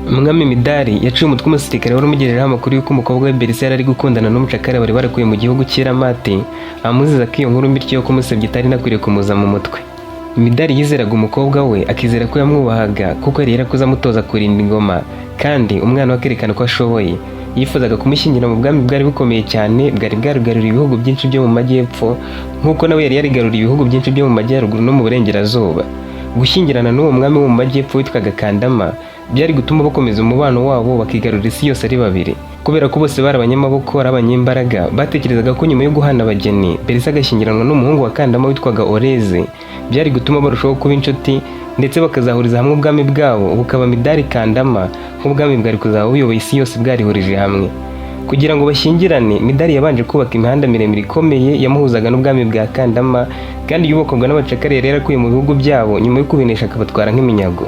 Umwami Midari yaciye umutwe umusirikare wari umugejejeho amakuru y'uko umukobwa we Berisa yari ari gukundana n'umucakara bari barakuye mu gihugu cy'iramati, amuziza ko iyo nkuru mbi yo kumusebya itari inakwiriye kumuza mu mutwe. Midari yizeraga umukobwa we, akizera ko yamwubahaga kuko yari yarakuze amutoza kurinda ingoma, kandi umwana we akerekana ko ashoboye. Yifuzaga kumushyingira mu bwami bwari bukomeye cyane, bwari bwarigaruriye ibihugu byinshi byo mu majyepfo, nk'uko nawe yari yarigaruriye ibihugu byinshi byo mu majyaruguru no mu burengerazuba. Gushyingirana n'uwo mwami wo mu majyepfo witwaga Kandama byari gutuma bakomeza umubano wabo, bakigarurira isi yose ari babiri. Kubera ko bose bari abanyamaboko, ari abanyembaraga, batekerezaga ko nyuma yo guhana abageni, Berisa agashyingiranwa n'umuhungu wa Kandama witwaga Oreze, byari gutuma barushaho kuba inshuti, ndetse bakazahuriza hamwe ubwami bwabo bukaba Midari Kandama, nk'ubwami bwari kuzaba buyoboye isi yose bwarihurije hamwe. Kugira ngo bashyingirane, Midari yabanje kubaka imihanda miremire ikomeye yamuhuzaga n'ubwami bwa Kandama, kandi yubakwaga n'abacakara yari yarakuye mu bihugu byabo nyuma yo kubinesha akabatwara nk'iminyago.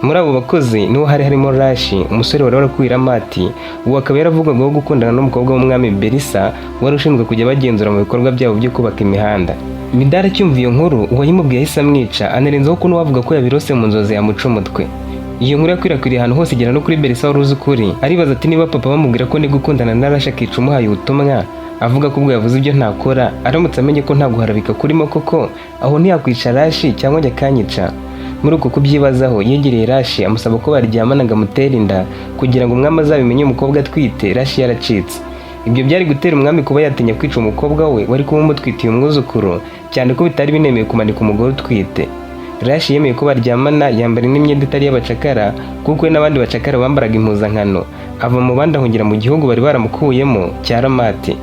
Muri abo bakozi niho hari harimo Rashi, umusore wari warakuye Ramati, uwo akaba yaravugwagaho gukundana n'umukobwa w'umwami Berisa, wari ushinzwe kujya bagenzura mu bikorwa byabo byo kubaka imihanda. Midari acyumva iyo nkuru, uwayimubwiye yahise amwica, anarenzaho ko n'uwavuga ko yabirose mu nzozi yamuca umutwe. Iyo nkuru yakwirakwiriye ahantu hose, igera no kuri Berisa wari uzi ukuri. Aribaza ati: "Niba papa bamubwira ko ndi gukundana na Rashi, akica umuhaye ubutumwa avuga ko ubwo yavuze ibyo ntakora, aramutse amenye ko nta guharabika kurimo koko, aho ntiyakwica Rashi cyangwa njye akanyica?" Muri uko kubyibazaho, yegereye Rashi amusaba ko baryamana ngo amutere inda, kugira ngo umwami azabimenye umukobwa atwite Rashi yaracitse. Ibyo byari gutera umwami kuba yatinya kwica umukobwa we wari kuba umutwitiye umwuzukuru, cyane ko bitari binemewe kumanika umugore utwite. Rashi yemeye ko baryamana, yambara n'imyenda itari iy'abacakara, kuko we n'abandi bacakara bambaraga impuzankano, ava mu bandi ahungira mu gihugu bari baramukuyemo cya Ramati.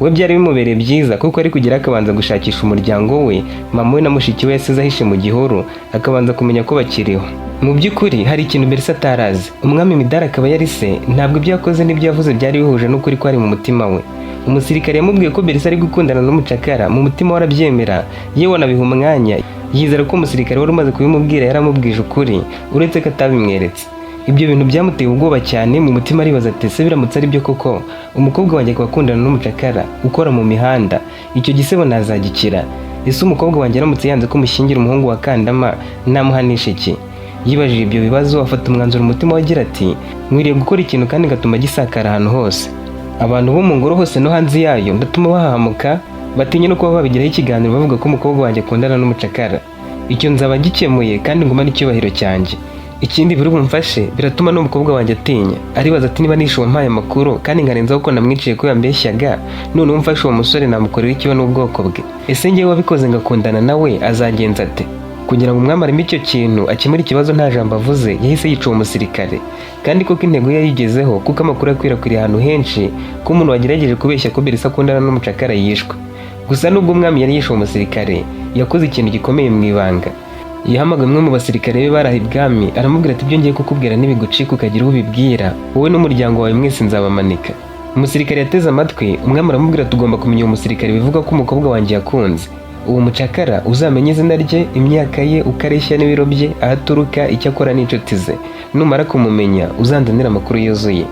We byari bimubereye byiza, kuko ari kugera akabanza gushakisha umuryango we, mama we na mushiki we yasize ahishe mu gihuru, akabanza kumenya ko bakiriho. Mu by'ukuri hari ikintu Berisa atarazi. Umwami Midari akaba yari se, ntabwo ibyo yakoze n'ibyo yavuze byari bihuje n'ukuri kwari mu mutima we. Umusirikare yamubwiye ko Berisa ari gukundana n'umucakara, mu mutima we arabyemera, yewe anabiha umwanya, yizera ko umusirikare wari umaze kubimubwira yaramubwije ukuri, uretse ko atabimweretse. Ibyo bintu byamuteye ubwoba cyane mu mutima, aribaza ati: "Ese biramutse ari byo koko, umukobwa wanjye akaba akundana n'umucakara ukora mu mihanda, icyo gisebo nazagikira? Ese umukobwa wanjye aramutse yanze ko mushyingira umuhungu wa Kandama, namuhanisha iki?" Yibajije ibyo bibazo, afata umwanzuro umutima we agira ati: "Nkwiriye gukora ikintu kandi ngatuma gisakara ahantu hose, abantu bo mu ngoro hose no hanze yayo, ndatuma bahahamuka, batinye no kuba babigiraho ikiganiro bavuga ko umukobwa wanjye akundana n'umucakara. Icyo nzaba gikemuye kandi ngumane icyubahiro cyanjye. Ikindi biri bumfashe, biratuma n'umukobwa wanjye atinya." Aribaza ati: "Niba nishe uwampaye amakuru kandi nkarenzaho ko namwiciye ko yambeshyaga, noneho mfashe uwo musore namukorera ikiwe n'ubwoko bwe? Ese ngewe wabikoze ngakundana nawe azagenza ate?" Kugira ngo umwami areme icyo kintu, akemure ikibazo nta jambo avuze, yahise yica uwo musirikare. Kandi koko intego ye yayigezeho, kuko amakuru yakwirakwiriye ahantu henshi ko umuntu wagerageje kubeshya ko Berisa akundana n'umucakara yishwe. Gusa nubwo umwami yari yishe uwo musirikare, yakoze ikintu gikomeye mu ibanga. Yahamagaye umwe mu basirikare be bari aho ibwami, aramubwira ati: "Ibyo ngiye kukubwira nibigucika ukagira uwo ubibwira, wowe n'umuryango wawe mwese nzabamanika." Umusirikare yateze amatwi umwami, aramubwira: "Tugomba kumenya uwo musirikare bivuga ko umukobwa wanjye yakunze uwo mucakara. Uzamenye izina rye, imyaka ye, uko areshya n'ibiro bye, aho aturuka, icyo akora n'inshuti ze. Numara kumumenya uzanzanire amakuru yuzuye."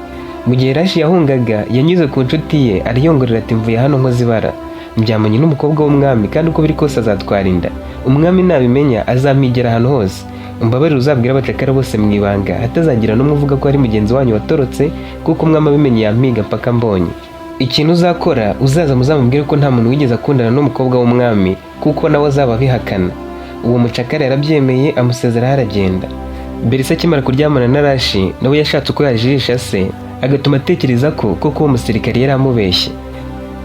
Mu gihe Rashi yahungaga, yanyuze ku nshuti ye, ariyongorera ati: "Mvuye hano nkoze ibara, ndyamanye n'umukobwa w'umwami, kandi uko biri kose azatwara inda. Umwami nabimenya azampigera ahantu hose. Umbabarire uzabwire abacakara bose mu ibanga, hatazagira n'umwe uvuga ko ari mugenzi wanyu watorotse, kuko umwami abimenye yampiga mpaka mbonye. Ikintu uzakora, uzaza muzamubwire ko nta muntu wigeze akundana n'umukobwa w'umwami, kuko nawe azaba abihakana." Uwo mucakara yarabyemeye, amusezeraho aragenda. Berisa akimara kuryamana na Rashi, nawe yashatse uko yajijisha se, agatuma atekereza ko koko uwo musirikare yari amubeshye.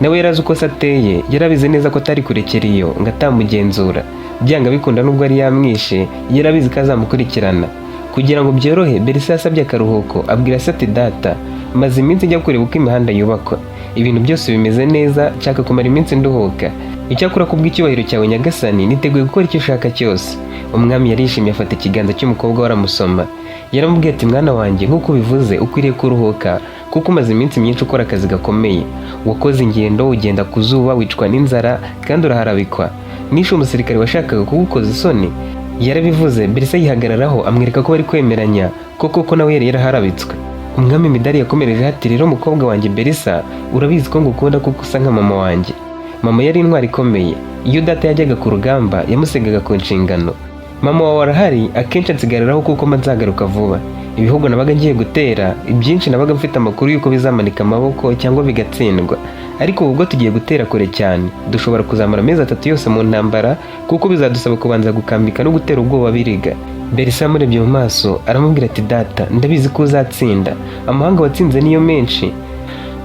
Nawe yari azi uko se ateye, yarabizi neza ko atari kurekera iyo ngo atamugenzura. Byanga bikunda, nubwo yari yamwishe, yarabizi ko azamukurikirana. Kugira ngo byorohe, Berisa yasabye akaruhuko, abwira se ati: "Data, maze iminsi njya kureba uko imihanda yubakwa, ibintu byose bimeze neza, nshaka kumara iminsi nduhuka. Icyakora kubw'icyubahiro cyawe nyagasani, niteguye gukora icyo ushaka cyose." Umwami yarishimye, afata ikiganza cy'umukobwa we aramusoma. Yaramubwiye ati: "Mwana wanjye, nk'uko ubivuze, ukwiriye kuruhuka, kuko umaze iminsi myinshi ukora akazi gakomeye. Wakoze ingendo, ugenda ku zuba, wicwa n'inzara kandi uraharabikwa. Nishe umusirikare washakaga kugukoza isoni." Yarabivuze, Berisa yihagararaho, amwereka ko bari kwemeranya ko koko nawe yari yaraharabitswe. Umwami Midari yakomereje ati: "Rero mukobwa wanjye Berisa, urabizi ko ngukunda kuko usa nka mama wanjye. Mama yari intwari ikomeye. Iyo data yajyaga ku rugamba yamusigaga ku nshingano. Mama wawe arahari, akenshi ansigariraho kuko mba nzagaruka vuba. Ibihugu nabaga ngiye gutera, ibyinshi nabaga mfite amakuru y'uko bizamanika amaboko cyangwa bigatsindwa. Ariko ubu bwo tugiye gutera kure cyane, dushobora kuzamara amezi 3 yose mu ntambara, kuko bizadusaba kubanza gukambika no gutera ubwoba biriga. Berisa yamurebye mu maso aramubwira ati: "Data, ndabizi ko uzatsinda, amahanga watsinze niyo menshi."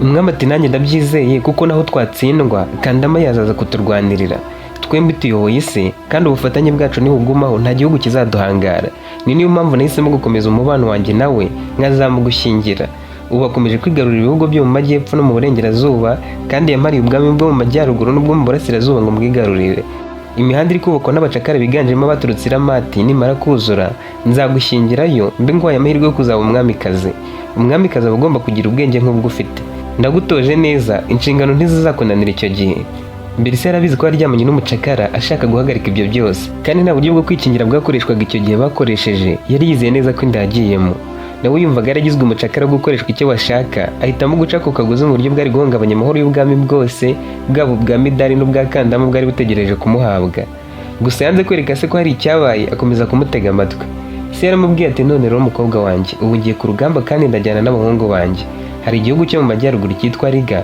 Umwami ati: "Nanjye ndabyizeye, kuko naho twatsindwa Kandama yazaza kuturwanirira. Twembi tuyoboye isi, kandi ubufatanye bwacu nibugumaho nta gihugu kizaduhangara. Ni niyo mpamvu nahisemo gukomeza umubano wanjye nawe nkazamugushyingira. Ubu akomeje kwigarurira ibihugu byo mu majyepfo no mu burengerazuba, kandi yamariye ubwami bwo mu majyaruguru n'ubwo mu burasirazuba ngo mbwigarurire. Imihanda iri kubakwa n'abacakara biganjemo abaturutse i Ramati nimara kuzura, nzagushyingirayo, mbe nguhaye amahirwe yo kuzaba umwamikazi. Umwamikazi aba agomba kugira ubwenge nk'ubwo ufite. Ndagutoje neza, inshingano ntizizakunanira icyo gihe." Mbere yarabizi ko yaryamanye n'umucakara ashaka guhagarika ibyo byose, kandi nta buryo bwo kwikingira bwakoreshwaga icyo gihe bakoresheje. Yari yizeye neza ko inda yagiyemo. Nawe yumvaga yaragizwe umucakara wo gukoreshwa icyo bashaka, ahitamo guca ku kagozi mu buryo bwari guhungabanya amahoro y'ubwami bwose, bwaba ubwa Midari n'ubwa Kandama bwari butegereje kumuhabwa. Gusa yanze kwereka se ko hari icyabaye, akomeza kumutega amatwi. Se yaramubwiye ati: "None rero mukobwa wanjye, ubu ngiye ku rugamba kandi ndajyana n'abahungu banjye. Hari igihugu cyo mu majyaruguru cyitwa Riga.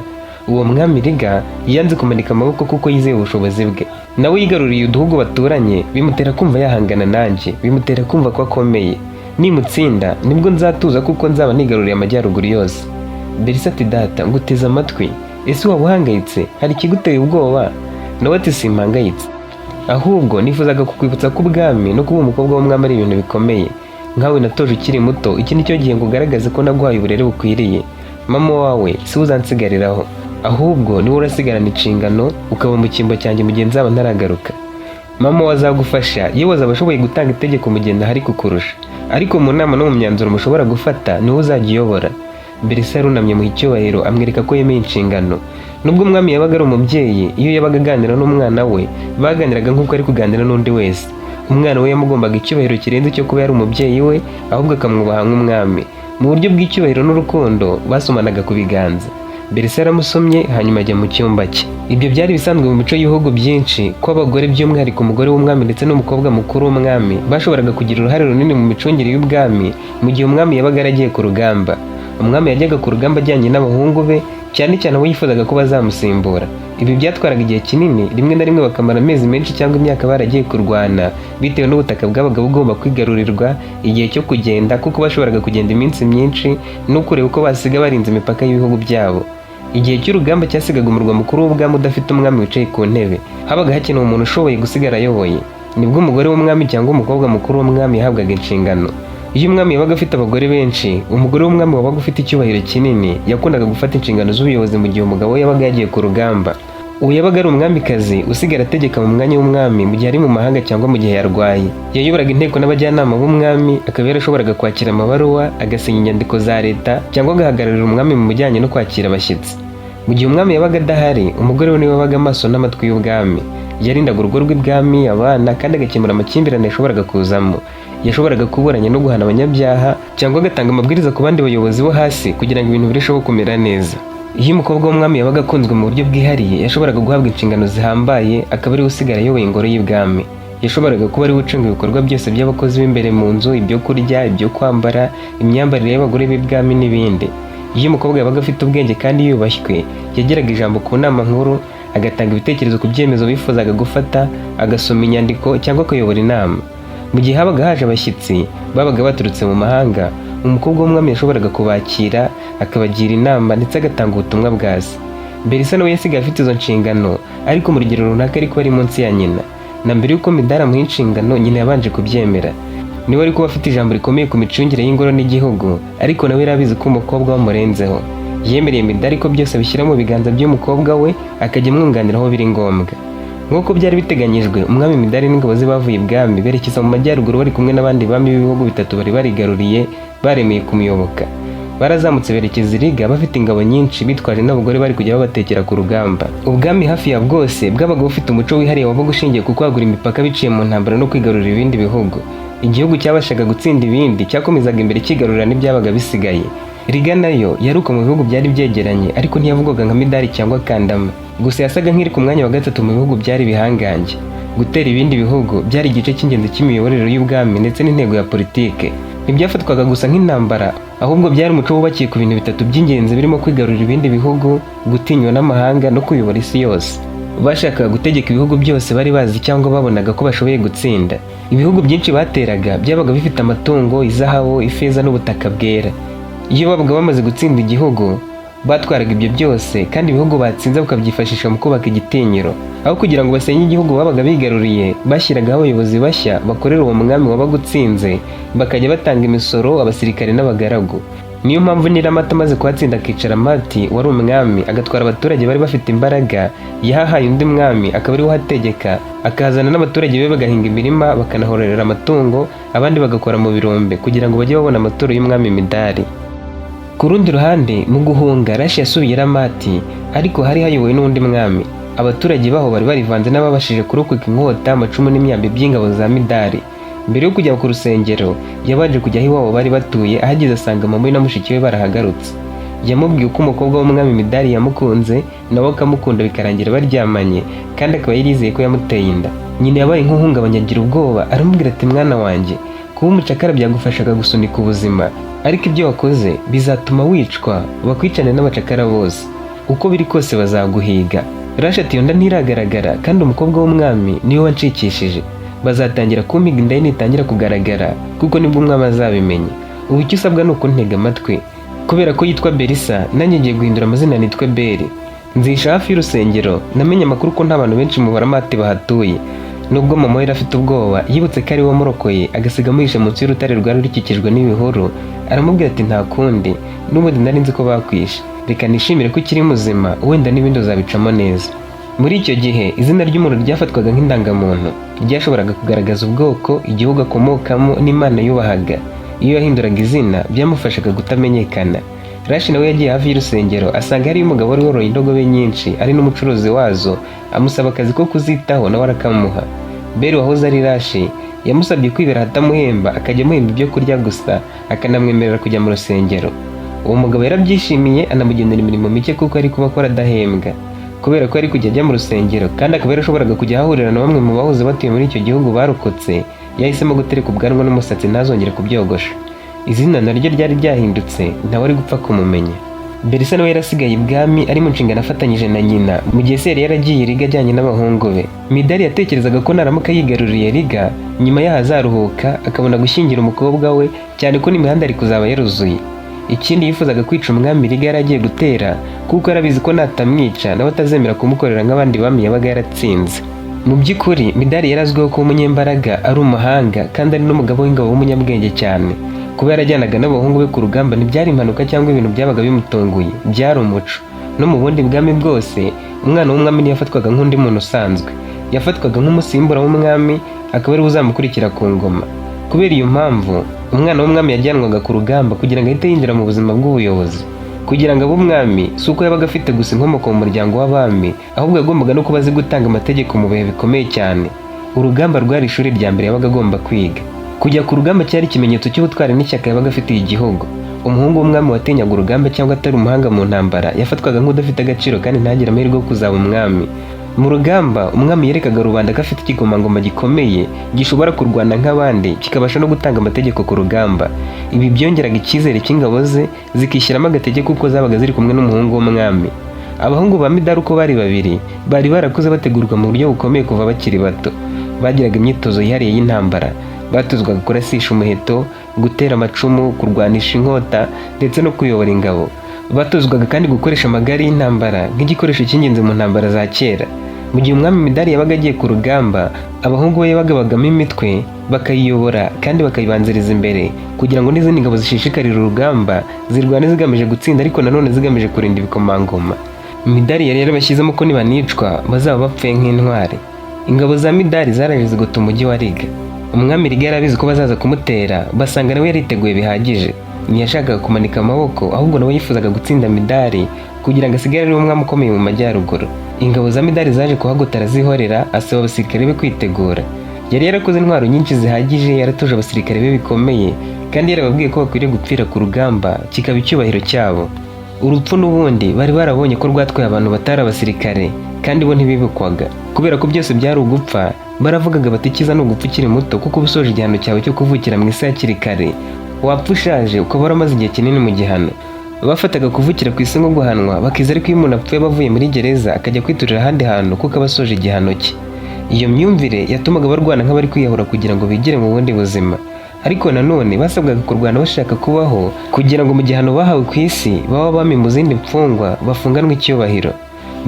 Uwo mwami Riga yanze kumanika amaboko kuko yizeye ubushobozi bwe. Nawe yigaruriye uduhugu baturanye, bimutera kumva yahangana nanjye, bimutera kumva ko akomeye. Nimutsinda nibwo nzatuza, kuko nzaba nigaruriye amajyaruguru yose." Berisa ati: "Data, nguteze amatwi. Ese waba uhangayitse? Hari ikiguteye ubwoba?" Nawe ati: "Simpangayitse, ahubwo nifuzaga kukwibutsa ko ubwami no kuba umukobwa w'umwami ari ibintu bikomeye. Nkawe natoje ukiri muto, iki ni cyo gihe ngo ugaragaze ko naguhaye uburere bukwiriye. Mama wawe si we uzansigariraho, ahubwo niwe urasigarana inshingano, ukaba mu cyimbo cyanjye mu gihe nzaba ntaragaruka. Mama we azagufasha, yewe azaba ashoboye gutanga itegeko mu gihe ntahari kukurusha, ariko mu nama no mu myanzuro mushobora gufata niwe uzajya uyobora." Berisa yarunamye mu icyubahiro, amwereka ko yemeye inshingano. Nubwo umwami yabaga ari umubyeyi, iyo yabaga aganira n'umwana we baganiraga nk'uko ari kuganira n'undi wese. Umwana we yamugombaga icyubahiro kirenze icyo kuba yari umubyeyi we, ahubwo akamwubaha nk'umwami. Mu buryo bw'icyubahiro n'urukundo basomanaga ku biganza. Berisa yaramusomye, hanyuma ajya mu cyumba cye. Ibyo byari bisanzwe mu mico y'ibihugu byinshi ko abagore, by'umwihariko umugore w'umwami ndetse n'umukobwa mukuru w'umwami, bashoboraga kugira uruhare runini mu micungire y'ubwami mu gihe umwami yabaga yaragiye ku rugamba. Umwami yajyaga ku rugamba ajyanye n'abahungu be, cyane cyane abo yifuzaga ko bazamusimbura. Ibi byatwaraga igihe kinini, rimwe na rimwe bakamara amezi menshi cyangwa imyaka baragiye kurwana, bitewe n'ubutaka bwabaga bugomba kwigarurirwa, igihe cyo kugenda kuko bashoboraga kugenda iminsi myinshi, no kureba uko basiga barinze imipaka y'ibihugu byabo. Igihe cy'urugamba cyasigaga umurwa mukuru w'ubwami udafite umwami wicaye ku ntebe. Habaga hakenewe umuntu ushoboye gusigara ayoboye. Nibwo umugore w'umwami cyangwa umukobwa mukuru w'umwami yahabwaga inshingano. Iyo umwami yabaga afite abagore benshi, umugore w'umwami wabaga ufite icyubahiro kinini yakundaga gufata inshingano z'ubuyobozi mu gihe umugabo we yabaga yagiye ku rugamba. Uwo yabaga ari umwamikazi usigara ategeka mu mwanya w'umwami mu gihe ari mu mahanga cyangwa mu gihe yarwaye. Yayoboraga inteko n'abajyanama b'umwami, akaba yarashoboraga kwakira amabaruwa, agasinya inyandiko za leta, cyangwa agahagararira umwami mu bijyanye no kwakira abashyitsi. Mu gihe umwami yabaga adahari, umugore we niwe wabaga amaso n'amatwi y'ubwami. Yarindaga urugo rw'ibwami, abana, kandi agakemura amakimbirane yashoboraga kuzamo. Yashoboraga kuburanya no guhana abanyabyaha, cyangwa agatanga amabwiriza ku bandi bayobozi bo hasi kugira ngo ibintu birusheho kumera neza. Iyo umukobwa w'umwami yabaga akunzwe mu buryo bwihariye, yashoboraga guhabwa inshingano zihambaye, akaba ariwe usigara ayoboye ingoro y'ibwami. Yashoboraga kuba ariwe ucunga ibikorwa byose by'abakozi b'imbere mu nzu, ibyo kurya, ibyo kwambara, imyambarire y'abagore b'ibwami n'ibindi. Iyo umukobwa yabaga afite ubwenge kandi yubashywe, yagiraga ijambo ku nama nkuru, agatanga ibitekerezo ku byemezo bifuzaga gufata, agasoma inyandiko cyangwa akayobora inama. Mu gihe habaga haje abashyitsi babaga baturutse mu mahanga, umukobwa w'umwami yashoboraga kubakira, akabagira inama, ndetse agatanga ubutumwa bwa se. Berisa nawe yasigaye afite izo nshingano, ariko mu rugero runaka, ariko ari munsi ya nyina. Na mbere y'uko Midari amuha inshingano, nyina yabanje kubyemera. Niwe wari kuba afite ijambo rikomeye ku micungire y'ingoro n'igihugu, ariko nawe yari abizi ko umukobwa we amurenzeho. Yemereye Midari ko byose abishyira mu biganza by'umukobwa we, akajya amwunganira aho biri ngombwa. Nk'uko byari biteganyijwe, umwami Midari n'ingabo ze bavuye ibwami berekeza mu majyaruguru, bari kumwe n'abandi bami b'ibihugu bitatu bari barigaruriye baremeye kumuyoboka. Barazamutse berekeza i Riga bafite ingabo nyinshi, bitwaje n'abagore bari kujya babatekera ku rugamba. Ubwami hafi ya bwose bwabaga bufite umuco wihariye wabaga ushingiye ku kwagura imipaka biciye mu ntambara no kwigarurira ibindi bihugu. Igihugu cyabashaga gutsinda ibindi cyakomezaga imbere cyigarurira n'ibyabaga bisigaye. Riga nayo yari uko mu bihugu byari byegeranye, ariko ntiyavugwaga nka Midari cyangwa Kandama. Gusa yasaga nk'iri ku mwanya wa gatatu mu bihugu byari bihangange. Gutera ibindi bihugu byari igice cy'ingenzi cy'imiyoborere y'ubwami ndetse n'intego ya politike. Ntibyafatwaga gusa nk'intambara, ahubwo byari umuco wubakiye ku bintu bitatu by'ingenzi birimo kwigarurira ibindi bihugu, gutinywa n'amahanga no kuyobora isi yose. Bashakaga gutegeka ibihugu byose bari bazi cyangwa babonaga ko bashoboye gutsinda. Ibihugu byinshi bateraga byabaga bifite amatungo, izahabu, ifeza n'ubutaka bwera. Iyo babaga bamaze gutsinda igihugu, batwaraga ibyo byose, kandi ibihugu batsinze bakabyifashisha mu kubaka igitinyiro. Aho kugira ngo basenye igihugu babaga bigaruriye, bashyiragaho abayobozi bashya bakorera uwo mwami wabaga utsinze, bakajya batanga imisoro, abasirikare n'abagaragu. Niyo mpamvu n'i Ramati amaze kuhatsinda akicara Mati wari umwami, agatwara abaturage bari bafite imbaraga, yahahaye undi mwami akaba ariwe uhategeka, akahazana n'abaturage be bagahinga imirima, bakanahororera amatungo, abandi bagakora mu birombe kugira ngo bajye babona amaturo y'umwami Midari. Ku rundi ruhande, mu guhunga, Rashi yasubiye i Ramati, ariko hari hayobowe n'undi mwami. Abaturage baho bari barivanze n'ababashije kurokoka inkota, amacumu n'imyambi by'ingabo za Midari. Mbere yo kujya ku rusengero, yabanje kujya aho iwabo bari batuye. Ahageze asanga mama we na mushiki we barahagarutse. Yamubwiye uko umukobwa w'umwami Midari yamukunze, nawe akamukunda, bikarangira baryamanye, kandi akaba yarizeye ko yamuteye inda. Nyina yabaye nk'uhungabanya, agira ubwoba, aramubwira ati: "Mwana wanjye, kuba umucakara byagufashaga gusunika ubuzima, ariko ibyo wakoze bizatuma wicwa, bakwicane n'abacakara bose. Uko biri kose bazaguhiga." Rashi ati: "Iyo nda ntiragaragara, kandi umukobwa w'umwami niwe wanshikishije. Bazatangira kumpiga inda ye nitangira kugaragara, kuko nibwo umwami azabimenya. Ubu icyo usabwa ni ukuntega amatwi. Kubera ko yitwa Berisa, nanjye ngiye guhindura amazina nitwe Beri. Nzihisha hafi y'urusengero. Namenye amakuru ko nta bantu benshi mu Baramati bahatuye." Nubwo mama we yari afite ubwoba, yibutse ko ari we wamurokoye agasiga amuhishe munsi y'urutare rwari rukikijwe n'ibihuru, aramubwira ati: "Nta kundi, n'ubundi nari nzi ko bakwishe. Reka nishimire ko ukiri muzima, wenda n'ibindi uzabicamo neza." Muri icyo gihe, izina ry'umuntu ryafatwaga nk'indangamuntu. Ryashoboraga kugaragaza ubwoko, igihugu akomokamo n'Imana yubahaga. Iyo yahinduraga izina, byamufashaga kutamenyekana. Rashi nawe yagiye hafi y'urusengero, asanga hariyo umugabo wari woroye indogobe nyinshi ari n'umucuruzi wazo, amusaba akazi ko kuzitaho, nawe arakamuha. Beri wahoze ari Rashi yamusabye kwibera ahatamuhemba, akajya amuhemba ibyo kurya gusa, akanamwemerera kujya mu rusengero. Uwo mugabo yarabyishimiye, anamugenera imirimo mike kuko ari kuba akora adahembwa. Kubera ko yari kujya ajya mu rusengero kandi akaba yarashoboraga kujya ahahurira na bamwe mu bahoze batuye muri icyo gihugu barokotse, yahisemo gutereka ubwanwa n'umusatsi, ntazongere kubyogosha. Izina naryo ryari ryahindutse, ntawe ari gupfa kumumenya. Berisa nawe yarasigaye ibwami ari mu nshingano afatanyije na nyina, mu gihe se yari yaragiye Riga ajyanye n'abahungu be. Midari yatekerezaga ko naramuka yigaruriye Riga, nyuma yaho azaruhuka akabona gushyingira umukobwa we, cyane ko n'imihanda ari kuzaba yaruzuye. Ikindi, yifuzaga kwica umwami Riga yari agiye gutera, kuko yarabizi ko natamwica nawe atazemera kumukorera nk'abandi bami yabaga yaratsinze. Mu by'ukuri, Midari yari azwiho kuba umunyembaraga, ari umuhanga, kandi ari n'umugabo w'ingabo w'umunyabwenge cyane. Kuba yarajyanaga n'abahungu be ku rugamba ntibyari impanuka cyangwa ibintu byabaga bimutunguye, byari umuco. No mu bundi bwami bwose, umwana w'umwami ntiyafatwaga nk'undi muntu usanzwe. Yafatwaga nk'umusimbura w'umwami, akaba ariwe uzamukurikira ku ngoma. Kubera iyo mpamvu, umwana w'umwami yajyanwaga ku rugamba kugira ngo ahite yinjira mu buzima bw'ubuyobozi. Kugira ngo abe umwami, si uko yabaga afite gusa inkomoko mu muryango w'abami, ahubwo yagombaga no kuba azi gutanga amategeko mu bihe bikomeye cyane. Urugamba rwari ishuri rya mbere yabaga agomba kwiga. Kujya ku rugamba cyari ikimenyetso cy'ubutwari n'ishyaka yabaga afitiye igihugu. Umuhungu w'umwami watinyaga urugamba cyangwa atari umuhanga mu ntambara yafatwaga nk'udafite agaciro kandi ntagire amahirwe yo kuzaba umwami. Mu rugamba, umwami yerekaga rubanda ko afite igikomangoma gikomeye, gishobora kurwana nk'abandi, kikabasha no gutanga amategeko ku rugamba. Ibi byongeraga icyizere cy'ingabo ze, zikishyiramo agatege kuko zabaga ziri kumwe n'umuhungu w'umwami. Abahungu ba Midari uko bari babiri bari barakuze bategurwa mu buryo bukomeye kuva bakiri bato. Bagiraga imyitozo yihariye y'intambara. Batozwaga kurasisha umuheto, gutera amacumu, kurwanisha inkota ndetse no kuyobora ingabo. Batozwaga kandi gukoresha amagare y'intambara nk'igikoresho cy'ingenzi mu ntambara za kera. Mu gihe umwami Midari yabaga agiye ku rugamba, abahungu be bagabagamo imitwe, bakayiyobora kandi bakayibanziriza imbere, kugira ngo n'izindi ngabo zishishikarire urugamba, zirwane zigamije gutsinda ariko nanone zigamije kurinda ibikomangoma. Midari yari yarabashyizemo ko nibanicwa bazaba bapfuye nk'intwari. Ingabo za Midari zaraje zigota umujyi wa Riga. Umwami Riga yari abizi ko bazaza kumutera, basanga nawe yariteguye bihagije. Ntiyashakaga kumanika amaboko, ahubwo nawe yifuzaga gutsinda Midari kugira ngo asigare ari umwami ukomeye mu majyaruguru. Ingabo za Midari zaje kuhagota, arazihorera, asaba abasirikare be kwitegura. Yari yarakoze intwaro nyinshi zihagije, yaratoje abasirikare be bikomeye, kandi yarababwiye ko bakwiriye gupfira ku rugamba, kikaba icyubahiro cyabo. Urupfu n'ubundi bari barabonye ko rwatwaye abantu batari abasirikare, kandi bo ntibibukwaga. Kubera ko byose byari ugupfa, baravugaga bati: "Icyiza ni ugupfa ukiri muto, kuko uba usoje igihano cyawe cyo kuvukira mu isi hakiri kare." Wapfa ushaje ukaba waramaze igihe kinini mu gihano. Bafataga kuvukira ku isi nko guhanwa, bakiza ariko iyo umuntu apfuye aba avuye muri gereza akajya kwiturira ahandi hantu kuko aba asoje igihano cye. Iyo myumvire yatumaga barwana nk'abari kwiyahura kugira ngo bigire mu bundi buzima. Ariko nanone basabwaga kurwana bashaka kubaho kugira ngo mu gihano bahawe ku isi babe abami mu zindi mfungwa, bafunganwe icyubahiro.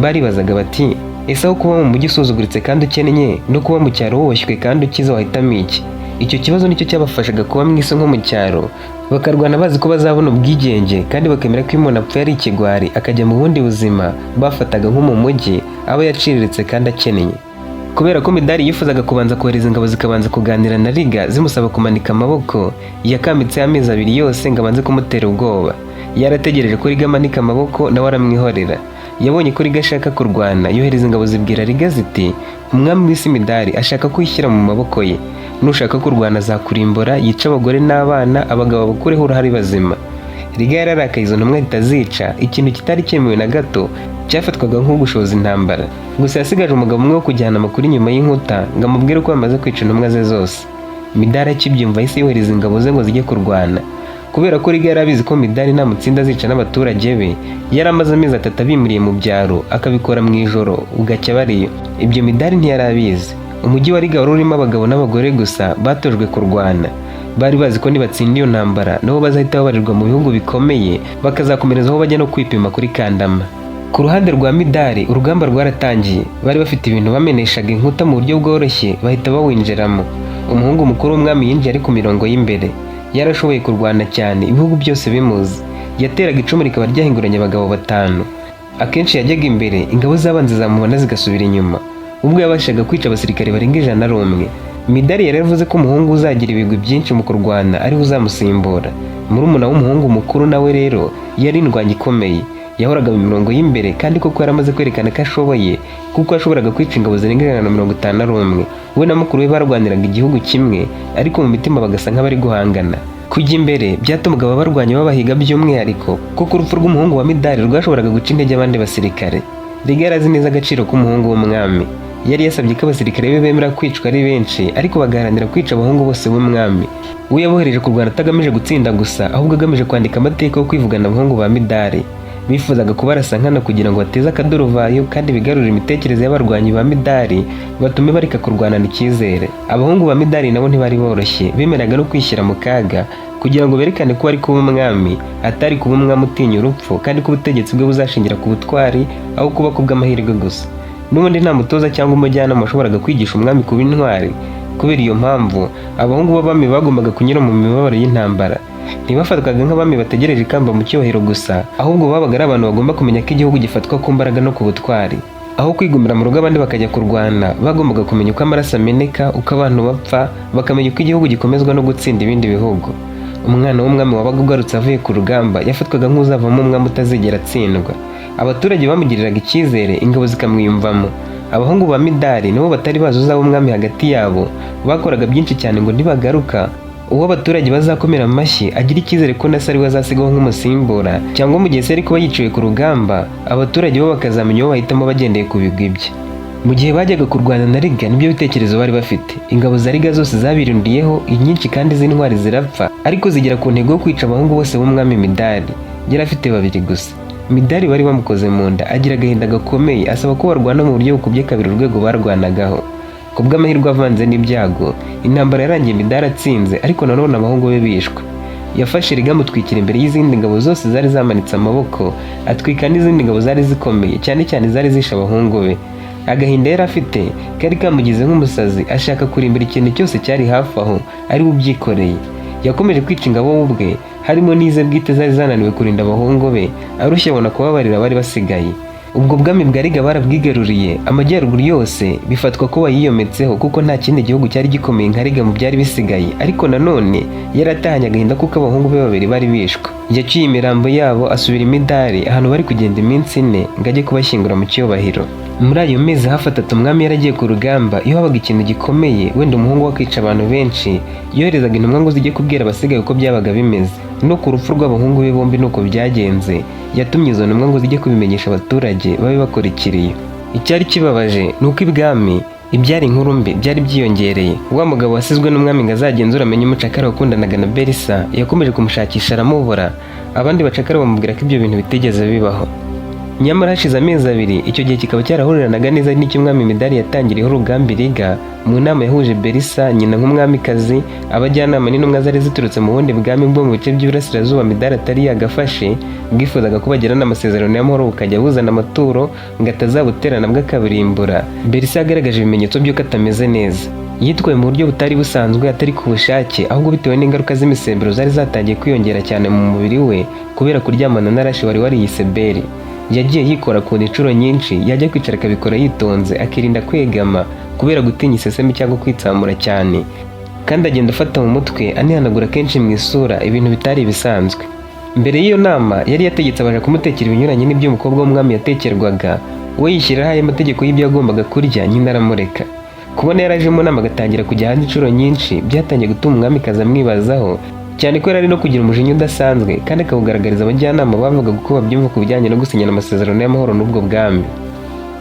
Baribazaga bati: "Ese aho kuba mu mujyi usuzuguritse kandi ukennye no kuba mu cyaro wubashywe kandi ukize, wahitamo iki?" Icyo kibazo nicyo cyabafashaga kuba mu isi nko mu cyaro, bakarwana bazi ko bazabona ubwigenge, kandi bakemera ko iyo umuntu apfuye ari ikigwari akajya mu bundi buzima bafataga nko mu mujyi, aba yaciriritse kandi akennye. Kubera ko Midari yifuzaga kubanza kohereza ingabo zikabanza kuganira na Riga zimusaba kumanika amaboko, yakambitseho amezi 2 yose ngo abanze kumutera ubwoba. Yarategereje ko Riga amanika amaboko, nawe aramwihorera. Yabonye ko Riga ashaka kurwana, yohereza ingabo zibwira Riga ziti: "Umwami w'isi Midari ashaka ko wishyira mu maboko ye. Nushaka kurwana azakurimbura, yica abagore n'abana, abagabo bakureho uruhare bazima." Riga yararakaye, izo ntumwa ahita azica, ikintu kitari cyemewe na gato, cyafatwaga nko gushoza intambara. Gusa yasigaje umugabo umwe wo kujyana amakuru inyuma y'inkuta ngo amubwire ko bamaze kwica intumwa ze zose. Midari akibyumva yahise yohereza ingabo ze ngo zijye kurwana. Kubera ko Riga yari abizi ko Midari namutsinda azica n'abaturage be, yari amaze amezi 3 abimuriye mu byaro, akabikora mu ijoro bugacya bariyo. Ibyo Midari ntiyari abizi. Umujyi wa Riga wari urimo abagabo n'abagore gusa batojwe kurwana. Bari bazi ko nibatsinda iyo ntambara nabo bazahita babarirwa mu bihugu bikomeye, bakazakomereza aho bajya no kwipima kuri Kandama. Ku ruhande rwa Midari, urugamba rwaratangiye. Bari bafite ibintu bameneshaga inkuta mu buryo bworoshye, bahita bawinjiramo. Umuhungu mukuru w'umwami yinjiye ari ku mirongo y'imbere. Yarashoboye kurwana cyane, ibihugu byose bimuzi. Yateraga icumu rikaba ryahinguranya abagabo batanu. Akenshi yajyaga imbere, ingabo z'abanzi zamubona zigasubira inyuma. Ubwo yabashaga kwica abasirikare barenga 100 ari umwe. Midari yari yaravuze ko umuhungu uzagira ibigwi byinshi mu kurwana ariwe uzamusimbura. Murumuna w'umuhungu mukuru nawe rero yari indwanyi ikomeye, yahoraga mu mirongo y'imbere, kandi koko yari amaze kwerekana ko ashoboye, kuko yashoboraga kwica ingabo zirenga 150 ari umwe. We na mukuru we barwaniraga igihugu kimwe, ariko mu mitima bagasa nk'abari guhangana. Kujya imbere byatumaga ababarwanya babahiga by'umwihariko, kuko urupfu rw'umuhungu wa Midari rwashoboraga guca intege abandi basirikare. Riga yari azi neza agaciro k'umuhungu w'umwami. Yari yasabye ko abasirikare be bemera kwicwa ari benshi, ariko bagaharanira kwica abahungu bose b'umwami. We yabohereje kurwana atagamije gutsinda gusa, ahubwo agamije kwandika amateka yo kwivugana abahungu ba Midari. Bifuzaga kubarasa nkana kugira ngo bateze akaduruvayo kandi bigarurire imitekerereze y'abarwanyi ba Midari, batume bareka kurwanana icyizere. Abahungu ba Midari nabo ntibari boroshye. Bemeraga no kwishyira mu kaga kugira ngo berekane ko ari kuba umwami atari kuba umwami utinya urupfu, kandi ko ubutegetsi bwe buzashingira ku butwari aho kuba ku bw'amahirwe gusa. N'ubundi nta mutoza cyangwa umujyanama washoboraga kwigisha umwami kuba intwari. Kubera iyo mpamvu, abahungu b'abami bagombaga kunyura mu mibabaro y'intambara. Ntibafatwaga nk'abami bategereje ikamba mu cyubahiro gusa, ahubwo babaga ari abantu bagomba kumenya ko igihugu gifatwa ku mbaraga no ku butwari. Aho kwigumira mu rugo abandi bakajya kurwana, bagombaga kumenya uko amaraso ameneka, uko abantu bapfa, bakamenya uko igihugu gikomezwa no gutsinda ibindi bihugu. Umwana w'umwami wabaga ugarutse avuye ku rugamba yafatwaga nk'uzavamo umwami utazigera atsindwa. Abaturage bamugiriraga icyizere, ingabo zikamwiyumvamo. Abahungu ba Midari nabo batari bazi uzaba umwami hagati yabo, bakoraga byinshi cyane ngo nibagaruka uwo abaturage bazakomera amashyi agira icyizere ko na se ariwe azasigaho nk'umusimbura, cyangwa mu gihe se ari kuba yiciwe ku rugamba, abaturage bo bakazamenya uwo bahitamo bagendeye ku bigwi bye. Mu gihe bajyaga kurwana na Riga, nibyo bitekerezo bari bafite. Ingabo za Riga zose zabirundiyeho, inyinshi kandi z'intwari zirapfa, ariko zigera ku ntego yo kwica abahungu bose b'umwami Midari. Yari afite babiri gusa. Midari bari bamukoze mu nda, agira agahinda gakomeye, asaba ko barwana mu buryo bukubye kabiri urwego barwanagaho. Ku bw'amahirwe avanze n'ibyago, intambara yarangiye Midari atsinze, ariko nanone abahungu be bishwe. Yafashe Riga amutwikira imbere y'izindi ngabo zose zari zamanitse amaboko, atwika n'izindi ngabo zari zikomeye cyane cyane zari zishe abahungu be. Agahinda yari afite kari kamugize nk'umusazi, ashaka kurimbura ikintu cyose cyari hafi aho ari we ubyikoreye. Yakomeje kwica ingabo we ubwe, harimo n'ize bwite zari zananiwe kurinda abahungu be. Arushye abona kubabarira abari basigaye. Ubwo bwami bwa Riga barabwigaruriye, amajyaruguru yose bifatwa ko bayiyometseho, kuko nta kindi gihugu cyari gikomeye nka Riga mu byari bisigaye. Ariko nanone yari atahanye agahinda kuko abahungu be babiri bari bishwe. Yaciye imirambo yabo, asubira imidari ahantu bari kugenda iminsi 4, ngo ajye kubashyingura mu cyubahiro. Muri ayo mezi hafi 3 umwami yaragiye ku rugamba, iyo habaga ikintu gikomeye, wenda umuhungu we akica abantu benshi, yoherezaga intumwa ngo zijye kubwira abasigaye uko byabaga bimeze. No ku rupfu rw'abahungu be bombi nuko byagenze, yatumye izo ntumwa ngo zijye kubimenyesha abaturage babe bakora ikiriyo. Icyari kibabaje ni uko ibwami Ibyari inkuru mbi byari byiyongereye. Wa mugabo wasizwe n'umwami ngo azagenzure amenye umucakara wakundanaga na Belisa yakomeje kumushakisha aramubura. Abandi bacakara bamubwira ko ibyo bintu bitigeze bibaho. Nyamara hashize amezi 2, icyo gihe kikaba cyarahuriranaga neza n'icyo umwami Midari yatangiriyeho urugamba iriga, mu nama yahuje Belisa nyina nk'umwamikazi, abajyanama n'intumwa zari ziturutse mu bundi bwami bwo mu bice by'iburasirazuba Midari atari yagafashe, bwifuzaga ko bagirana amasezerano y'amahoro bukajya buzana amaturo ngo atazabuterana bwo akabirimbura. Belisa yagaragaje ibimenyetso by'uko atameze neza. Yitwaye mu buryo butari busanzwe, atari ku bushake, ahubwo bitewe n'ingaruka z'imisemburo zari zatangiye kwiyongera cyane mu mubiri we kubera kuryamana na Rashi wari wariyise Beri. Yagiye yikora ku nda inshuro nyinshi, yajya kwicara akabikora yitonze, akirinda kwegama kubera gutinya isesemi cyangwa kwitsamura cyane, kandi agenda afata mu mutwe anihanagura kenshi mu isura, ibintu bitari ibisanzwe. Mbere y'iyo nama yari yategetse abaja kumutekera ibinyuranye n'ibyo umukobwa w'umwami yatekerwaga, we yishyiriraho ayo mategeko y'ibyo yagombaga kurya, nyina aramureka. Kubona yaraje mu nama agatangira kujya hanze inshuro nyinshi byatangiye gutuma umwamikazi amwibazaho cyane, ko yari ari no kugira umujinya udasanzwe kandi akawugaragariza abajyanama bavugaga uko babyumva ku bijyanye no gusinyana amasezerano y'amahoro n'ubwo bwami.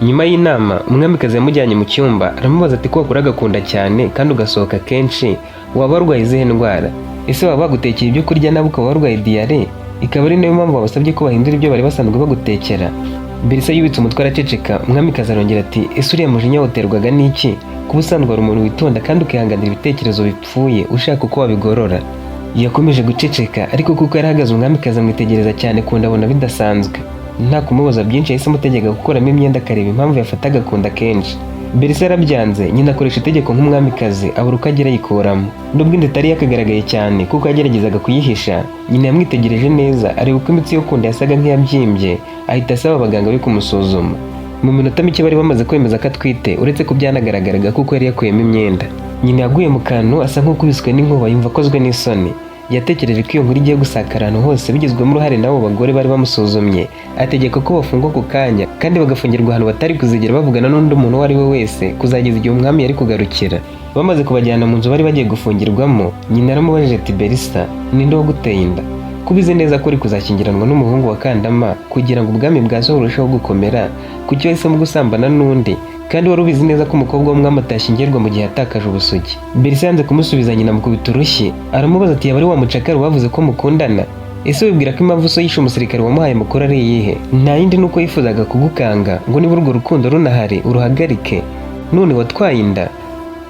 Nyuma y'inama umwamikazi yamujyanye mu cyumba, aramubaza ati: "Ko wakora agakunda cyane kandi ugasohoka kenshi, waba warwaye izihe ndwara? Ese waba bagutekera ibyo kurya nabi ukaba warwaye diyare, ikaba ari nayo mpamvu babasabye ko bahindura ibyo bari basanzwe bagutekera?" Belisa yubitse umutwe araceceka. Umwamikazi arongera ati: "Ese uriya mujinya waterwaga n'iki, kuba usanzwe wari umuntu witonda kandi ukihanganira ibitekerezo bipfuye ushaka uko wabigorora?" Yakomeje guceceka, ariko kuko yari ahagaze umwamikazi amwitegereza cyane ku ndabona bidasanzwe. Nta kumubaza byinshi yahise amutegeka gukuramo imyenda akareba impamvu yafataga akunda kenshi. Belisa yarabyanze, nyina akoresha itegeko nk'umwamikazi, abura uko agira ayikuramo. Nubwo inda itari yakagaragaye cyane kuko yageragezaga kuyihisha, nyina yamwitegereje neza areba uko imitsi yo ku nda yasaga nk'iyabyimbye, ahita asaba abaganga be kumusuzuma. Mu minota mike bari bamaze kwemeza ko atwite, uretse ko byanagaragaraga kuko yari yakuyemo imyenda. Nyina yaguye mu kantu asa nk'ukubiswe n'inkuba, yumva akozwe n'isoni. Yatekereje ko iyo nkuru igiye gusakara ahantu hose bigizwemo uruhare n'abo bagore bari bamusuzumye, ategeka ko bafungwa ako kanya kandi bagafungirwa ahantu batari kuzigera bavugana n'undi muntu uwo ari we wese kuzageza igihe umwami yari kugarukira. Bamaze kubajyana mu nzu bari bagiye gufungirwamo, nyina yaramubajije ati: "Belisa, ninde waguteye inda? Ko ubizi neza ko uri kuzashyingiranwa n'umuhungu wa Kandama kugira ngo ubwami bwa so burusheho gukomera, kuki wahisemo gusambana n'undi kandi wari ubizi neza ko umukobwa w'umwami atashyingirwa mu gihe yatakaje ubusugi?" Belisa yanze kumusubiza, nyina amukubita urushyi, aramubaza ati: "Yaba ari wa mucakara bavuze ko mukundana? Ese wibwira ko impamvu so yishe umusirikare wamuhaye amakuru ari iyihe? Nta yindi, ni uko yifuzaga kugukanga ngo niba urwo rukundo runahari uruhagarike. None watwaye inda."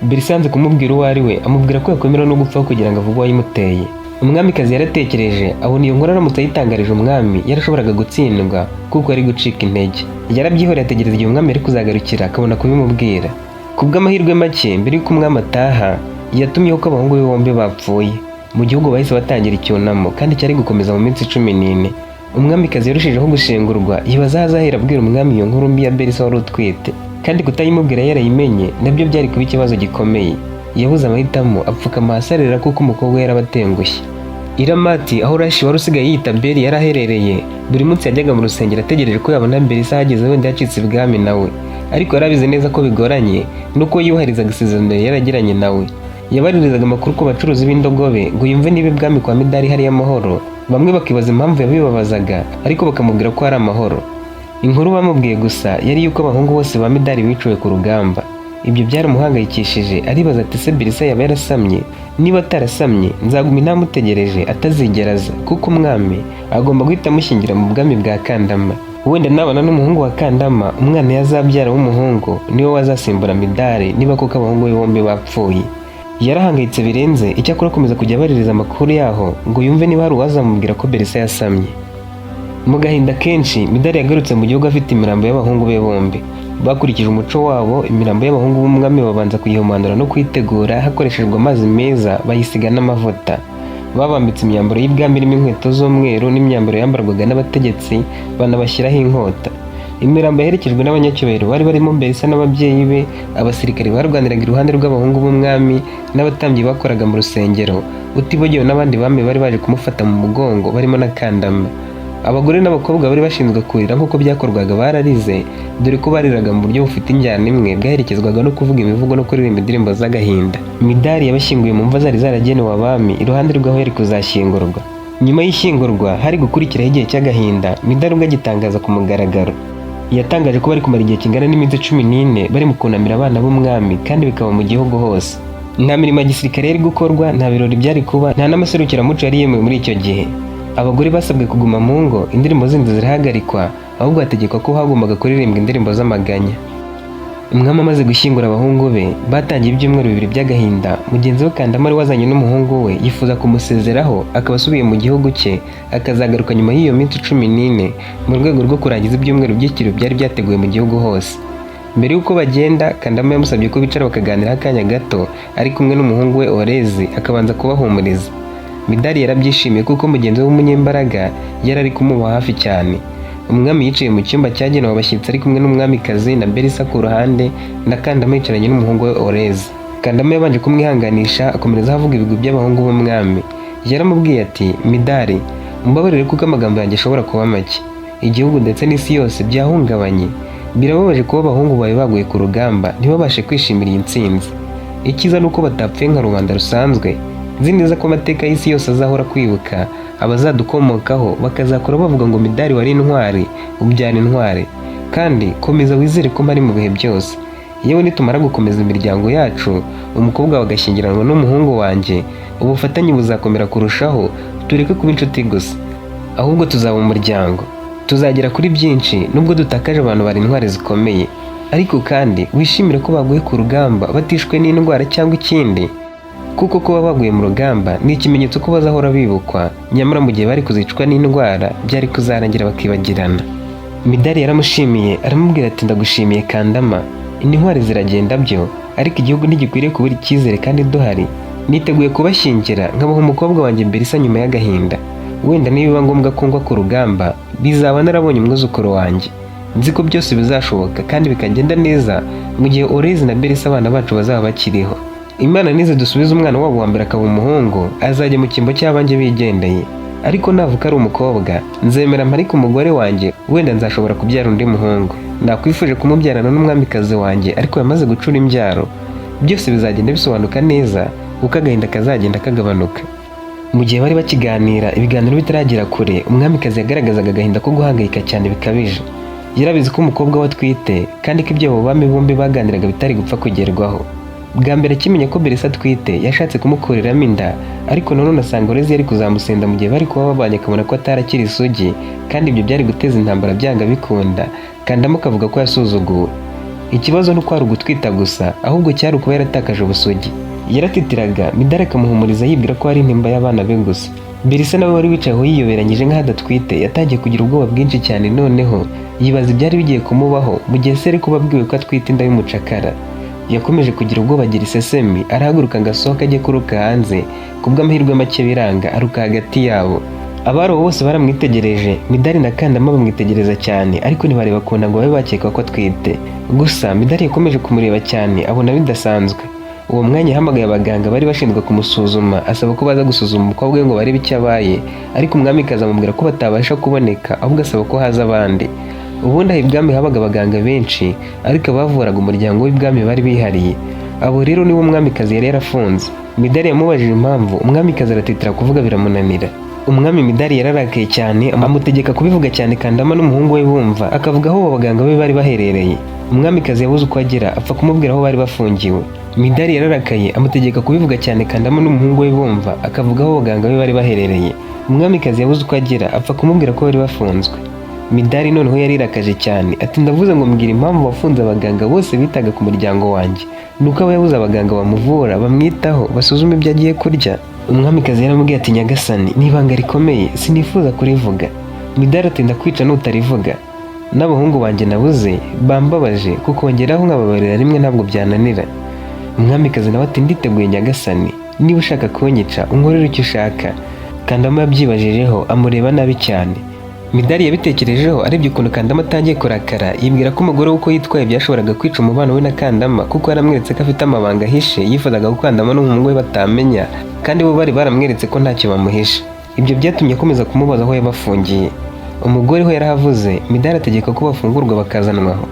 Belisa yanze kumubwira uwo ari we, amubwira ko yakwemera no gupfa kugira ngo avuge uwayimuteye. Umwamikazi yaratekereje abona iyo nkuru aramutse ayitangarije umwami yarashoboraga gutsindwa kuko yari gucika intege. Yarabyihoreye, ategereza igihe umwami yari kuzagarukira akabona kubimubwira. Ku bw'amahirwe make, mbere y'uko umwami ataha yatumyeho ko abahungu be bombi bapfuye. Mu gihugu bahise batangira icyunamo kandi cyari gukomeza mu minsi 14. Umwamikazi yarushijeho gushengurwa, yibaza aho azahera abwira umwami iyo nkuru mbi ya Belisa wari utwite, kandi kutayimubwira yarayimenye nabyo byari kuba ikibazo gikomeye. Yabuze amahitamo, apfukama hasi arira kuko umukobwa we yarabatengushye. Iramati, aho Rashi wari usigaye yita Beri yari aherereye, buri munsi yajyaga mu rusengero ategereje ko yabona Belisa ahageze, wenda yacitse ibwami nawe, ariko yari abizi neza ko bigoranye nuko yubahirizaga isezerano yari yaragiranye nawe. Yabaririzaga amakuru ku bacuruzi b'indogobe ngo yumve niba ibwami kwa Midari hariyo amahoro. Bamwe bakibaza impamvu yabibabazaga, ariko bakamubwira ko hari amahoro. Inkuru bamubwiye gusa yari yuko abahungu bose ba Midari biciwe ku rugamba. Ibyo byaramuhangayikishije, aribaza ati: "Se Belisa yaba yarasamye? Niba atarasamye nzaguma intamutegereje atazigera aza, kuko umwami agomba guhita amushyingira mu bwami bwa Kandama. Wenda nabana n'umuhungu wa Kandama, umwana yazabyara w'umuhungu niwe wazasimbura Midari, niba koko abahungu be bombi bapfuye." Yarahangayitse birenze, icyakora akomeza kujya abaririza amakuru yaho ngo yumve niba hari uwazamubwira ko Belisa yasamye. Mu gahinda kenshi, Midari yagarutse mu gihugu afite imirambo y'abahungu be bombi. Bakurikije umuco wabo, imirambo y'abahungu b'umwami babanza kuyihumanura no kuyitegura hakoreshejwe amazi meza, bayisiga n'amavuta. Babambitse imyambaro y'ibwami irimo inkweto z'umweru n'imyambaro yambarwaga n'abategetsi, banabashyiraho inkota. Imirambo yaherekejwe n'abanyacyubahiro bari barimo Belisa n'ababyeyi be, abasirikare barwaniraga iruhande rw'abahungu b'umwami n'abatambyi bakoraga mu rusengero, utibagiwe n'abandi bami bari baje kumufata mu mugongo barimo na Kandama. Abagore n'abakobwa bari bashinzwe kurira nk'uko byakorwaga bararize, dore ko bariraga mu buryo bufite injyana imwe bwaherekezwaga no kuvuga imivugo no kuririmba indirimbo z'agahinda. Midari yabashyinguye mu mva zari zaragenewe abami iruhande rw'aho yari kuzashyingurwa. Nyuma y'ishyingurwa hari gukurikiraho igihe cy'agahinda, Midari ubwo agitangaza ku mugaragaro. Yatangaje ko bari kumara igihe kingana n'iminsi 14 bari mu kunamira abana b'umwami, kandi bikaba mu gihugu hose. Nta mirimo ya gisirikare yari gukorwa, nta birori byari kuba, nta n'amaserukiramuco yari yemewe muri icyo gihe. Abagore basabwe kuguma mu ngo, indirimbo zindi zirahagarikwa, ahubwo hategekwa ko hagombaga kuririmbwa indirimbo z'amaganya. Umwami amaze gushyingura abahungu be, batangiye ibyumweru 2 by'agahinda. Mugenzi we Kandama wari wazanye n'umuhungu we yifuza kumusezeraho, akaba asubiye mu gihugu cye, akazagaruka nyuma y'iyo minsi 14 mu rwego rwo kurangiza ibyumweru by'ikiriyo byari byateguwe mu gihugu hose. Mbere y'uko bagenda, Kandama yamusabye ko bicara bakaganiraho akanya gato ari kumwe n'umuhungu we Orezi, akabanza kubahumuriza. Midari yarabyishimiye kuko mugenzi we w'umunyembaraga yari ari kumuba hafi cyane. Umwami yicaye mu cyumba cyagenewe abashyitsi ari kumwe n'umwamikazi na Berisa ku ruhande, na Kandama yicaranye n'umuhungu we Orezi. Kandama yabanje kumwihanganisha, akomerezaho avuga ibigwi by'abahungu b'umwami. Yaramubwiye ati: "Midari, mumbabarire kuko amagambo yanjye ashobora kuba make. Igihugu ndetse n'isi yose byahungabanye. Birababaje kuba abahungu bawe baguye ku rugamba, ntibabashe kwishimira iyi ntsinzi. Icyiza ni uko batapfuye nka rubanda rusanzwe. Nzi neza ko amateka y'isi yose azahora kwibuka, abazadukomokaho bakazakora bavuga ngo Midari wari intwari, ubyara intwari. Kandi komeza wizere ko mpari mu bihe byose. Yewe nitumara gukomeza imiryango yacu, umukobwa wawe agashyingiranwa n'umuhungu wanjye, ubufatanye buzakomera kurushaho, tureke kuba inshuti gusa, ahubwo tuzaba umuryango. Tuzagera kuri byinshi nubwo dutakaje abantu bari intwari zikomeye. Ariko kandi wishimire ko baguye ku rugamba batishwe n'indwara cyangwa ikindi, kuko kuba baguye mu rugamba ni ikimenyetso ko bazahora bibukwa, nyamara mu gihe bari kuzicwa n'indwara byari kuzarangira bakibagirana." Midari yaramushimiye, aramubwira ati: "Ndagushimiye Kandama, intwari ziragenda byo, ariko igihugu ntigikwiriye kubura icyizere kandi duhari. Niteguye kubashyingira nkabaha umukobwa wanjye Berisa nyuma y'agahinda. Wenda nibiba ngombwa ko ngwa ku rugamba, bizaba narabonye umwuzukuru wanjye. Nzi ko byose bizashoboka kandi bikagenda neza mu gihe Orezi na Berisa abana bacu bazaba bakiriho. Imana nize dusubize umwana wabo wa mbere akaba umuhungu, azajya mu cyimbo cy'abanjye bigendeye. Ariko navuka ari umukobwa, nzemera mparike umugore wanjye, wenda nzashobora kubyara undi muhungu. Nakwifuje kumubyarana n'umwamikazi wanjye, ariko yamaze gucura imbyaro. Byose bizagenda bisobanuka neza kuko agahinda kazagenda kagabanuka." Mu gihe bari bakiganira, ibiganiro bitaragera kure, umwamikazi yagaragazaga agahinda ko guhangayika cyane bikabije. Yarabizi ko umukobwa we atwite, kandi ko ibyo abo bami bombi baganiraga bitari gupfa kugerwaho. Bwa mbere akimenya ko Berisa atwite, yashatse kumukuriramo inda, ariko nanone asanga Orezi yari kuzamusenda mu gihe bari kuba babanye, akabona ko atarakiri isugi, kandi ibyo byari guteza intambara byanga bikunda. Kandama akavuga ko yasuzuguwe. Ikibazo ni uko ari ugutwita gusa, ahubwo cyari ukuba yaratakaje ubusugi. Yaratitiraga, Midari akamuhumuriza yibwira ko ari intimba y'abana be gusa. Berisa nawe wari wicaye aho yiyoberanyije nk'aho adatwite, yatangiye kugira ubwoba bwinshi cyane. Noneho yibaza ibyari bigiye kumubaho mu gihe se ari kuba abwiwe ko atwite inda y'umucakara. Yakomeje kugira ubwoba, agira isesemi, arahaguruka ngo asohoke ajye kuruka hanze. Kubw'amahirwe make biranga, aruka hagati yabo. Abari aho bose baramwitegereje. Midari na Kandama bamwitegereza cyane, ariko ntibareba ku ngo babe bakeka ko atwite. Gusa Midari yakomeje kumureba cyane, abona bidasanzwe. Uwo mwanya yahamagaye abaganga bari bashinzwe kumusuzuma, asaba ko baza gusuzuma umukobwa we ngo barebe icyo abaye, ariko umwamikazi amubwira ko batabasha kuboneka, ahubwo asaba ko haza abandi. Ubundi aho ibwami habaga abaganga benshi, ariko abavuraga umuryango w'ibwami bari bihariye. Abo rero nibo umwamikazi yari yarafunze. Midari yamubajije impamvu, umwamikazi aratitira, kuvuga biramunanira. Umwami Midari yararakaye cyane, amutegeka kubivuga cyane Kandama n'umuhungu we bumva, akavuga aho abo baganga be bari baherereye. Umwamikazi yabuze uko agira, apfa kumubwira aho bari bafungiwe. Midari yararakaye, amutegeka kubivuga cyane Kandama n'umuhungu we bumva, akavuga aho abaganga be bari baherereye. Umwamikazi yabuze uko agira, apfa kumubwira ko bari bafunzwe. Midari noneho yarirakaje cyane, ati: "Ndavuze ngo mbwira impamvu wafunze abaganga bose bitaga ku muryango wanjye. Nuko aba yabuze abaganga bamuvura, bamwitaho, basuzuma ibyo agiye kurya." Umwamikazi yaramubwiye ati: "Nyagasani, ni ibanga rikomeye, sinifuza kurivuga." Midari ati: "Ndakwica nutarivuga. N'abahungu banjye nabuze bambabaje, kukongeraho nkababarira rimwe ntabwo byananira." Umwamikazi nawe ati: "Nditeguye nyagasani, niba ushaka kunyica unkorere icyo ushaka." Kandama yabyibajijeho, amureba nabi cyane. Midari yabitekerejeho, arebye ukuntu Kandama atangiye kurakara, yibwira ko umugore we uko yitwaye byashoboraga kwica umubano we na Kandama, kuko yaramweretse ko afite amabanga ahishe yifuzaga ko Kandama n'umuhungu we batamenya, kandi bo bari baramweretse ko ntacyo bamuhisha. Ibyo byatumye akomeza kumubaza aho yabafungiye. Umugore we yarahavuze. Midari ategeka ko bafungurwa bakazanwaho.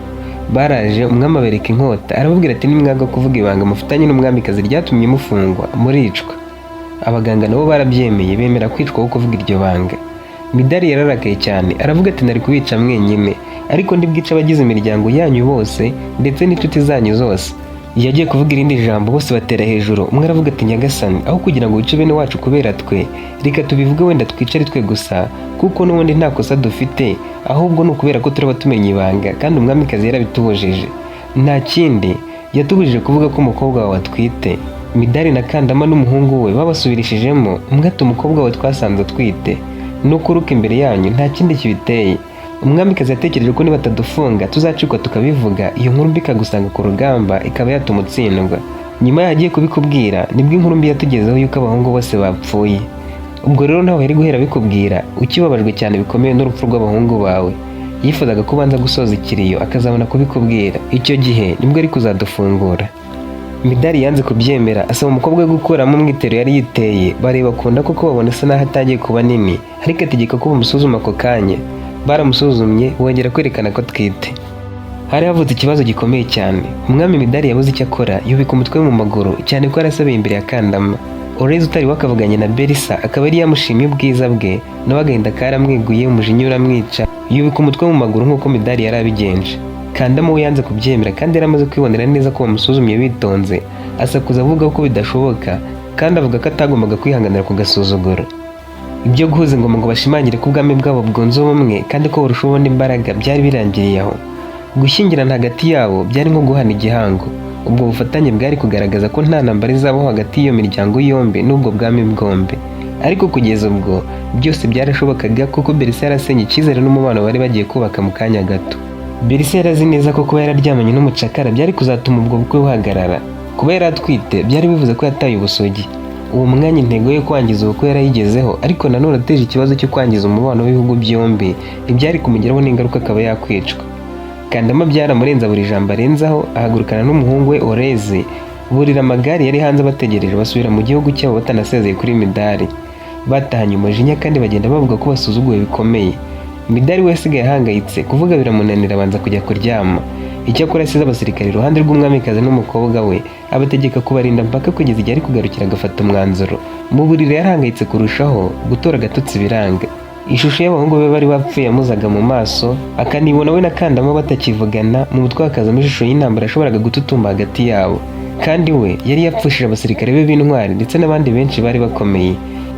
Baraje, umwami abereka inkota, arababwira ati: "Nimwanga kuvuga ibanga mufitanye n'umwamikazi ryatumye mufungwa, muricwa." Abaganga nabo barabyemeye, bemera kwicwa wo kuvuga iryo banga. Midari yararakaye cyane, aravuga ati: "Nari kubica mwenyine, ariko ndibwice abagize imiryango yanyu bose ndetse n'inshuti zanyu zose." Yagiye kuvuga irindi jambo, bose batera hejuru. Umwe aravuga ati: "Nyagasani, aho kugira ngo wice bene wacu kubera twe, reka tubivuge wenda twicare twe gusa, kuko n'ubundi nta kosa dufite, ahubwo ni ukubera ko turaba tumenya ibanga, kandi umwamikazi yarabitubujije. Nta kindi yatubujije kuvuga ko umukobwa wawe atwite." Midari na Kandama n'umuhungu we babasubirishijemo. Umwe ati: "Umukobwa wawe twasanze atwite nuko uruka imbere yanyu, nta kindi kibiteye. Umwamikazi yatekereje ko nibatadufunga tuzacikwa tukabivuga, iyo nkuru mbi ikagusanga ku rugamba, ikaba yatuma utsindwa. Nyuma yagiye kubikubwira nibwo inkuru mbi yatugezeho yuko abahungu bose bapfuye. Ubwo rero ntawe yari guhera abikubwira ukibabajwe cyane bikomeye n'urupfu rw'abahungu bawe. Yifuzaga ko ubanza gusoza ikiriyo akazabona kubikubwira. Icyo gihe nibwo ari kuzadufungura." Midari yanze kubyemera, asaba umukobwa we gukuramo umwitero yari yiteye. Bareba akunda koko, babona asa n'aho atangiye kuba nini, ariko ategeka ko bamusuzuma ako kanya. Baramusuzumye, bongera kwerekana ko atwite. Hari havutse ikibazo gikomeye cyane. Umwami Midari yabuze icyo akora, yubika umutwe mu maguru, cyane ko yarasabiye imbere ya Kandama. Orezi utari wakavuganye na Berisa akaba yari yamushimye ubwiza bwe, nawe agahinda karamwiguye, umujinya uramwica, yubika umutwe mu maguru nk'uko Midari yari abigenje. Kandama we yanze kubyemera, kandi yari amaze kwibonera neza ko bamusuzumye bitonze. Asakuza avuga ko bidashoboka, kandi avuga ko atagombaga kwihanganira ku gasuzuguro. Ibyo guhuza ingoma ngo bashimangire ko ubwami bwabo bwunze ubumwe kandi ko burusha ubundi imbaraga byari birangiriye aho. Gushyingirana hagati yabo byari nko guhana igihango. Ubwo bufatanye bwari kugaragaza ko nta ntambara izabaho hagati y'iyo miryango yombi n'ubwo bwami bwombi. Ariko kugeza ubwo byose byarashobokaga, kuko Berisa yarasenye icyizere n'umubano bari bagiye kubaka mu kanya gato. Berisa yari azi neza ko kuba yararyamanye n'umucakara byari kuzatuma ubwo bukwe buhagarara. Kuba yari atwite byari bivuze ko yataye ubusugi. Uwo mwanya intego yo kwangiza ubukwe yarayigezeho, ariko nanone ateje ikibazo cyo kwangiza umubano w'ibihugu byombi, ntibyari kumugiraho n'ingaruka akaba yakwicwa. Kandama byaramurenza, buri jambo arenzaho, ahagurukana n'umuhungu we Orezi, burira amagare yari hanze bategereje, basubira mu gihugu cyabo batanasezeye kuri Midari. Batahanye umujinya kandi bagenda bavuga ko basuzuguwe bikomeye. Midari we yasigaye ahangayitse, kuvuga biramunanira, abanza kujya kuryama. Icyakora asize abasirikare iruhande rw'umwamikazi n'umukobwa we, abategeka kubarinda mpaka kugeza igihe ari kugarukira agafata umwanzuro. Mu buriri yarahangayitse kurushaho, gutora agatotsi biranga. Ishusho y'abahungu be bari bapfuye yamuzaga mu maso, akanibona we na Kandama batakivugana. Mu mutwe hakazamo ishusho y'intambara yashoboraga gututumba hagati yabo, kandi we yari yapfushije abasirikare be b'intwari ndetse n'abandi benshi bari bakomeye.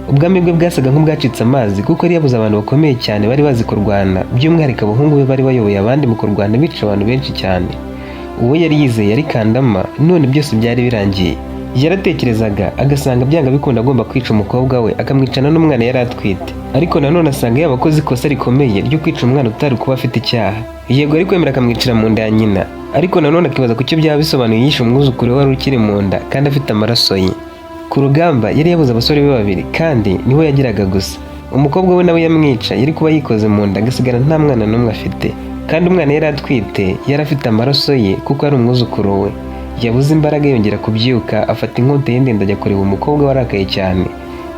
Ubwami bwe bwasaga nk'ubwacitse amazi, kuko yari yabuze abantu bakomeye cyane bari bazi kurwana, by'umwihariko abahungu be bari bayoboye abandi mu kurwana, bica abantu benshi cyane. Uwo yari yizeye yari Kandama, none byose byari birangiye. Yaratekerezaga agasanga byanga bikunda agomba kwica umukobwa we, akamwicana n'umwana yari atwite. Ariko nanone asanga yaba akoze ikosa rikomeye ryo kwica umwana utari kuba afite icyaha. Yego, ari kwemera akamwicira mu nda ya nyina, ariko nanone akibaza ku cyo byaba bisobanuye yishe umwuzukuru we wari ukiri mu nda kandi afite amaraso ye. Ku rugamba yari yabuze abasore be babiri, kandi niwe yagiraga gusa. Umukobwa we nawe yamwica, yari kuba yikoze mu nda, agasigara nta mwana n'umwe afite, kandi umwana yari atwite yari afite amaraso ye kuko ari umwuzukuru we. Yabuze imbaraga, yongera kubyuka, afata inkota ye ndende, ajya kureba umukobwa warakaye cyane.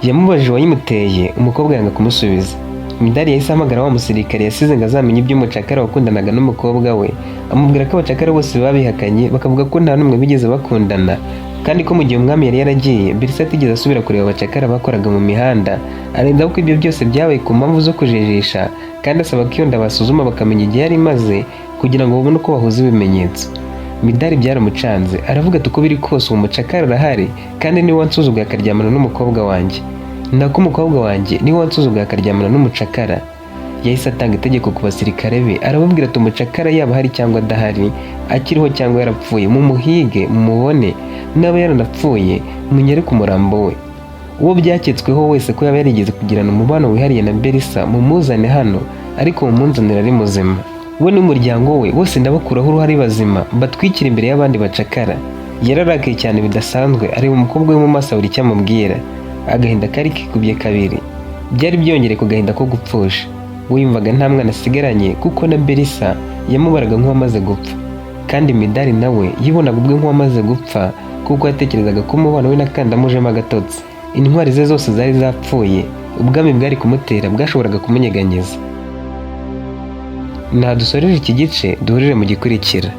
Yamubajije uwayimuteye, umukobwa yanga kumusubiza. Midari yahise ahamagara wa musirikare yasize ngo azamenye iby'umucakara wakundanaga n'umukobwa we, amubwira ko abacakara bose babihakanye, bakavuga ko nta n'umwe bigeze bakundana, kandi ko mu gihe umwami yari yaragiye, Berisa atigeze asubira kureba abacakara bakoraga mu mihanda. Arenzaho ko ibyo byose byabaye ku mpamvu zo kujijisha, kandi asaba ko iyo nda basuzuma bakamenya igihe yari imaze kugira ngo babone uko bahuza ibimenyetso. Midari byaramucanze, aravuga ati: "Uko biri kose uwo mucakara arahari, kandi niwe wansuzuguye akaryamana n'umukobwa wanjye, nako umukobwa wanjye niwe wansuzuguye akaryamana n'umucakara." Yahise atanga itegeko ku basirikare be, arababwira ati: "Umucakara yaba ahari cyangwa adahari, akiriho cyangwa yarapfuye, mumuhige mumubone, naba yaranapfuye munyereke umurambo we. Uwo byaketsweho wese ko yaba yarigeze kugirana umubano wihariye na Berisa, mumuzane hano, ariko mumunzanire ari muzima. We n'umuryango we bose ndabakuraho uruhare bazima, mbatwikire imbere y'abandi bacakara." Yararakaye cyane bidasanzwe, areba umukobwa we mu maso, abura icyo amubwira. Agahinda kari kikubye kabiri, byari byongereye ku gahinda ko gupfusha. We yumvaga nta mwana asigaranye, kuko na Berisa yamubaraga nk'uwamaze gupfa, kandi Midari nawe yibonaga ubwe nk'uwamaze gupfa, kuko yatekerezaga ko umubano we na Kandama ujemo agatotsi. Intwari ze zose zari zapfuye, ubwami bwari kumutera bwashoboraga kumunyeganyeza. Nta dusoreje iki gice, duhurire mu gikurikira.